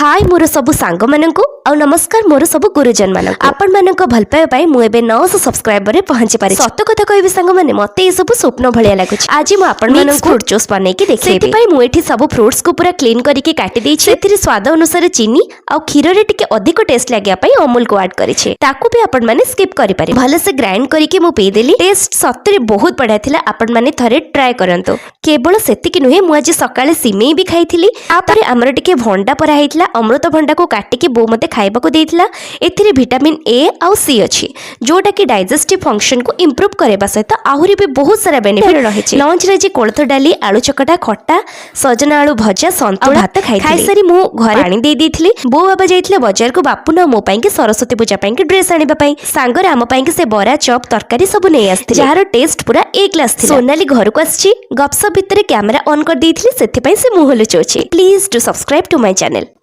High ମୋର ସବୁ ସାଙ୍ଗମାନଙ୍କୁ ଆଉ ନମସ୍କାର ମୋର ସବୁ ଗୁରୁଜନମାନଙ୍କୁ। ଆପଣମାନଙ୍କ ଭଲ ପାଇବା ପାଇଁ ମୁଁ ଏବେ 900 ସବସ୍କ୍ରାଇବରରେ ପହଞ୍ଚି ପାରିଛି। ସତ କଥା କହିବି ସାଙ୍ଗମାନେ, ମତେ ଏସବୁ ସ୍ୱପ୍ନ ଭଳିଆ ଲାଗୁଛି। ଆଜି ମୁଁ ଆପଣମାନଙ୍କୁ ଫ୍ରୁଟ୍ ଜୁସ୍ ବନେଇକି ଦେଖେଇବି। ସେଥିପାଇଁ ମୁଁ ଏଠି ସବୁ ଫ୍ରୁଟ୍ସକୁ ପୁରା କ୍ଲିନ୍ କରିକି କାଟି ଦେଇଛି। ସେଥିରେ ସ୍ୱାଦ ଅନୁସାରେ ଚିନି ଆଉ କ୍ଷୀରରେ ଟିକେ ଅଧିକ ଟେଷ୍ଟ ଲାଗିବା ପାଇଁ ଅମୁଲକୁ ଆଡ୍ କରିଛି। ତାକୁ ବି ଆପଣମାନେ ସ୍କିପ୍ କରିପାରିବେ। ଭଲସେ ଗ୍ରାଇଣ୍ଡ କରିକି ମୁଁ ପିଇଦେଲି। ଟେଷ୍ଟ ସତରେ ବହୁତ ବଢିଆ ଥିଲା। ଆପଣମାନେ ଥରେ ଟ୍ରାଏ କରନ୍ତୁ। କେବଳ ସେତିକି ନୁହେଁ, ମୁଁ ଆଜି ସକାଳେ ସିମେଇ ବି ଖାଇଥିଲି। ତାପରେ ଆମର ଟିକେ ଭଣ୍ଡା ପରା ହେଇଥିଲା। ଅମୃତଭଣ୍ଡାକୁ କାଟିକି ବୋଉ ମୋତେ ଖାଇବାକୁ ଦେଇଥିଲା। ଏଥିରେ ଭିଟାମିନ୍ ଏ ଆଉ ସି ଅଛି, ଯୋଉଟାକି ଡାଇଜେଷ୍ଟିଭ୍ ଫଙ୍କସନକୁ ଇମ୍ପ୍ରୁଭ୍ କରିବା ସହିତ ଆହୁରି ବି ବହୁତ ସାରା ବେନିଫିଟ୍ ରହିଛି। ଲଞ୍ଚରେ ଆଜି କୋଳଥ ଡାଲି, ଆଳୁ ଚକଟା, ଖଟା, ସଜନା ଆଳୁ ଭଜା, ସନ୍ତୁଳା, ଭାତ ଖାଇଥିଲି। ଖାଇସାରି ମୁଁ ଘରେ ପାଣି ଦେଇ ଦେଇଥିଲି। ବୋଉ ବାବା ଯାଇଥିଲେ ବଜାରକୁ ବାପୁନ ଆଉ ମୋ ପାଇଁକି ସରସ୍ୱତୀ ପୂଜା ପାଇଁକି ଡ୍ରେସ୍ ଆଣିବା ପାଇଁ। ସାଙ୍ଗରେ ଆମ ପାଇଁକି ସେ ବରା, ଚପ୍, ତରକାରୀ ସବୁ ନେଇ ଆସିଥିଲେ, ଯାହାର ଟେଷ୍ଟ ପୁରା ଏ କ୍ଲାସ୍ ଥିଲା। ସୋନାଲି ଘରକୁ ଆସିଛି। ଗପସପ ଭିତରେ କ୍ୟାମେରା ଅନ୍ କରିଦେଇଥିଲି, ସେଥିପାଇଁ ସେ ମୁହଁ ଲୁଚଉଛି। Please do subscribe to my channel.